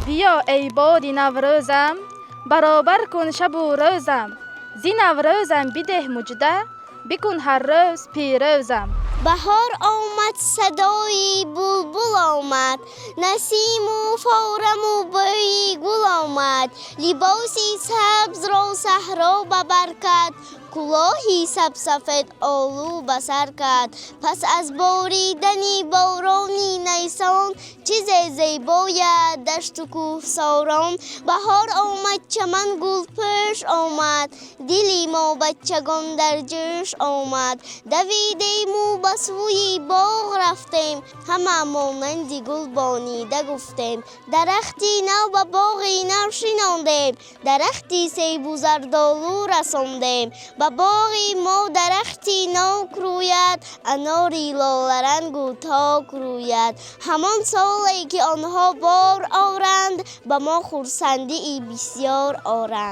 Биё, эй боди Наврӯзам, баробар кун шабу рӯзам, зи Наврӯзам бидеҳ мужда, бикун ҳар рӯз пирӯзам. Баҳор омад, садои булбул омад, насиму фораму бӯи гул омад. Либоси сабзро саҳро ба бар кард, кулоҳи сабсафед олу ба сар кард. Пас аз боридани борони нисон, чизе зебояд дашту кӯҳсорон. Баҳор омад, чаман гулпӯш омад, дили мо бачагон дар ҷӯш омад. Давидему ба сӯи боғ рафтем, ҳама монанди гул бонида гуфтем. Дарахти нав ба боғи нав шинондем, дарахти себу зардолу расондем. Ба боғи мо дарахти нок рӯяд, анори лоларангу ток рӯяд. Ҳамон соле ки онҳо бор оранд, ба мо хурсандии бисёр оранд.